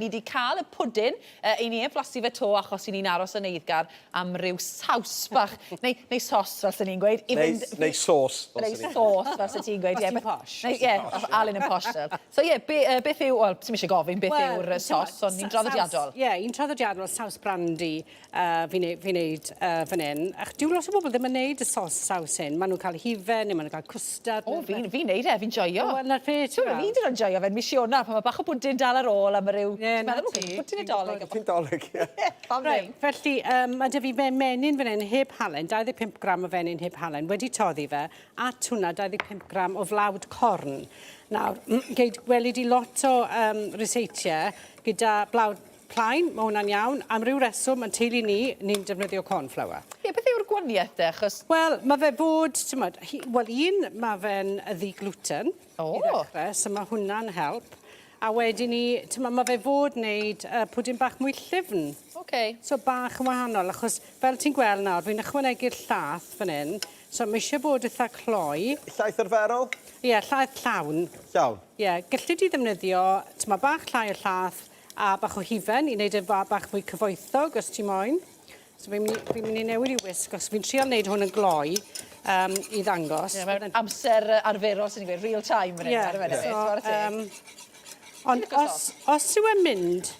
Ni 'di cael y pwdin, yy, 'yn ni heb flasu fe 'to achos 'yn ni'n aros yn eiddgar am ryw saws bach, neu, neu sos fel 'sen ni'n gweud, i Neu, fynd... neu sauce, fel Neu 'sen ni'n sauce fel 'set ti'n gweud, ie. Os ti'n posh. Neu, ie, os Alun yn posh fel. So ie, be, yy, beth yw, wel, ti'm isie gofyn beth yw'r yy sos, ond ni'n draddodiadol. Ie, un traddodiadol, saws brandy, uh, fi'n ei, fi neud uh, fan hyn. Ach, dyw lot o bobl ddim yn neud y sos saws hyn. Maen nhw'n cael hufen neu maen nhw'n cael cwstard. O, fi'n fi neud e, fi'n joio. Wel, na'r peth, ti'n Fi'n dod o'n joio fe'n mis Ionawr, pan mae bach o bwdin dal ar ôl am ryw... Ie, ti'n na meddwl, ti. Pwdin Nadolig. Pwdin Dolig, ie. Pam Reit, ddim? felly, um, mae 'da fi fe menyn fan hyn heb halen, 25 gram o fenyn heb halen, wedi toddi fe, at hwnna 25 gram o flawd corn. Nawr, gei weli di lot o um, ryseitiau gyda blawd Plaen, mae hwnna'n iawn. Am ryw reswm, yn teulu ni, ni'n defnyddio cornflour. Ie, beth yw'r gwaniaeth de, achos... Wel, mae fe fod, timod, wel un, mae fe'n ddi-gluten. O! I ddechrau, so mae hwnna'n help. A wedyn ni, timod, mae fe fod wneud uh, pwdin bach mwy llyfn. OK. So bach yn wahanol, achos fel ti'n gweld nawr, fi'n ychwanegu'r llath fan hyn, so mae eisiau bod eitha cloi. Llaeth arferol? Ie, yeah, llaeth llawn. Llawn? Ie, yeah, gallu di ddefnyddio, timod, bach llai o llath, A bach o hufen i wneud e bach mwy cyfoethog os ti moyn. So fi'n mynd i, fi mynd i newid i wisg, os fi'n trial wneud hwn yn gloi um, i ddangos. Yeah, mae'n amser arferol sy'n ni'n gweud, real time fan hyn. Yeah, so, um, ond os, os yw e'n mynd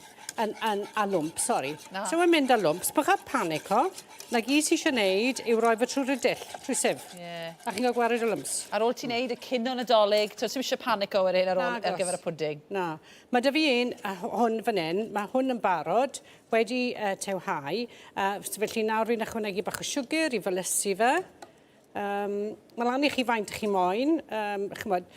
yn, yn, a lwmp, sori. Na. Os yw e'n mynd â lwmp, bach o panico, na gyd ti eisiau wneud yw roi fe trwy'r dull, trwy sif. Yeah. A chi'n cael gwared o lwmps. Ar ôl ti'n neud y cino Nadolig, ti'n eisiau panico wedyn ar ôl ar gyfer y pwding. Na. Mae 'da fi un, a hwn fan hyn, mae hwn yn barod, wedi uh, tewhau, uh, felly nawr fi'n ychwanegu bach o siwgr i felysu fe. Um, mae lan i chi faint chi moyn, um, chymod,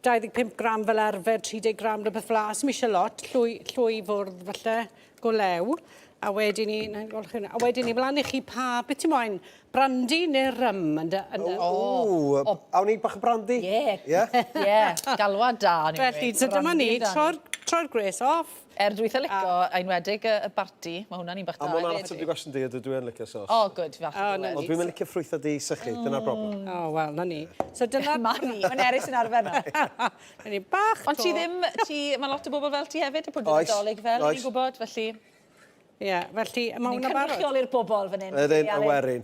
25 gram fel arfer, 30 gram, rhywbeth fel 'a, sim eisiau lot, llwy, llwy fwrdd falle, go lew. A wedyn ni, na i golchi hwnna, a wedyn ni, mlaen i chi pa, beth ti moyn, brandy neu rum yn dy... Yn dy... O, o, awn ni bach o brandy? Ie. Ie? Ie, galwad da. o'n i'n Felly, gweud. so dyma ni, Brandy amdani. tro'r tro'r gwres off. Er dwi eitha lico, a enwedig y, y barti, mae hwnna'n un bach A da ma' hwnna'n hefyd. ateb dy gwestiwn di, ydw dwi yn licio sos. O, good, falch O, i na glywed. Ond dwi'm yn licio ffrwythau di sychu, dyna'r broblem. O, wel, na ni. So dyna... Ma ni, mae Nerys yn arfer na. Na ni, bach Ond ti to. ddim, ti, mae lot o bobl fel ti hefyd, y pwdin Oes, Nadolig fel, oes. ni'n gwybod, felly... Ie, felly mae Ni'n hwnna'n barod. cynrychioli'r bobl fan hyn. Ydyn, y werin.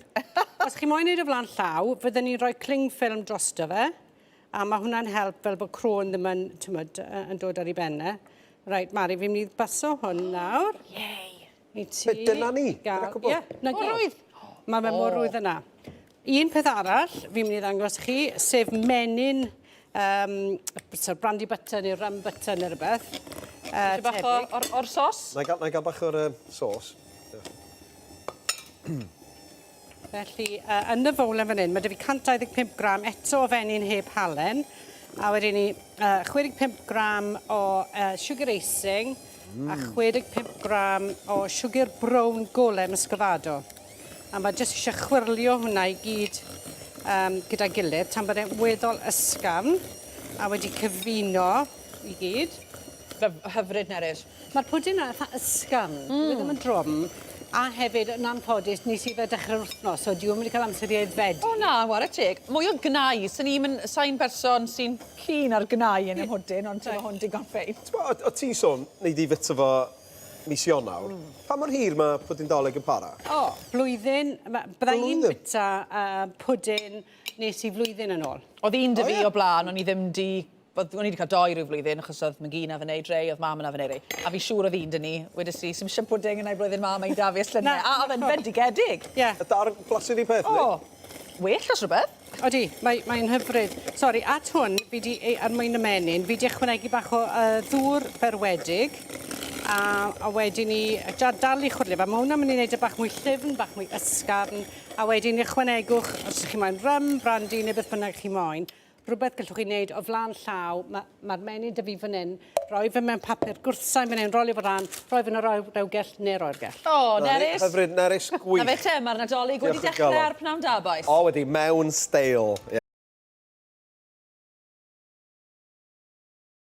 Os chi moyn neud o flan llaw, fydden ni'n rhoi cling film drosto fe, a mae hwnna'n help fel bod crôn ddim yn, t'mod, yy, yn dod ar ei ben e. Reit, Mari, fi'n mynd i baso hwn nawr. Yay! I ti. Be, dyna ni? Gael, Dyna cwbl? Ie, na Mor gyd. rwydd. Mae fe mor rwydd yna. Un peth arall fi'n mynd i ddangos chi, sef menyn, um, so brandy butter neu rum butter neu rhywbeth. Uh, Bach o, o'r, or sos? Na i gael, na i gael bach o'r um, sauce. Felly, uh, yn y fowlen fan hyn, mae 'da fi 125 gram eto o fenyn heb halen, a wedyn ni uh, 65 gram o uh, sugar icing, mm. a 65 gram o sugar brown gole muscovado. A mae jyst eisiau chwyrlio hwnna i gyd um, gyda gilydd tan bod e'n weddol ysgafn a wedi cyfuno i gyd. Fe hyfryd Nerys. Mae'r pwdin yna eitha ysgafn. Mm. Dyw e ddim yn drwm. A hefyd, yn anffodus, nes i fe dechrau'r wythnos, so dyw e'm wedi cael amser i aeddfedu. O na, ware teg. Mwy o gnau. Swn i'm yn... Sai'n person sy'n keen ar gnau yn 'y mhwdin, ond ma' hwn digon ffein. T'mo' o' o' ti'n sôn, nei di fita fo mis Ionawr. Mm. Pa mor hir mae pwdin Dolig yn para? O, blwyddyn. Bydda i'n bita uh, pwdin nes i flwyddyn yn ôl. Oedd un dy fi o, yeah. o blaen, o'n i ddim di... O'n i wedi cael doi rhyw flwyddyn, achos oedd Magina fy neud rei, oedd mam yna fy neud rei. A fi siŵr oedd un dyn ni, wedes i, sy'n eisiau pwding yna i blwyddyn ma, mae'n da fi yslynnau. A oedd e'n fendigedig. Ie. Yeah. Y dar blasu'r un peth, O, well os rhywbeth. Odi, mae, mae'n hyfryd. Sori, at hwn, fi di, er mwyn y menyn, fi di ychwanegu bach o uh, ddŵr berwedig, a, a wedyn ni, dal i chwrlio fe. Mae hwnna'n mynd i wneud e bach mwy llyfn, bach mwy ysgafn, a wedyn ychwanegwch, os ydych chi moyn rum, brandy neu beth bynnag chi moyn, rhywbeth gallwch chi wneud o flaen llaw. Mae'r ma menyn 'da fi fan hyn, rhoi fe mewn papur gwrthsain fan hyn, rolio fo lan, rhoi fe yn yr rewgell neu'r oergell. O, Nerys. Hyfryd, Nerys, gwych. Na fe te, mae'r Nadolig wedi dechrau ar Pnawn Da, bois. O, wedi, mewn steil.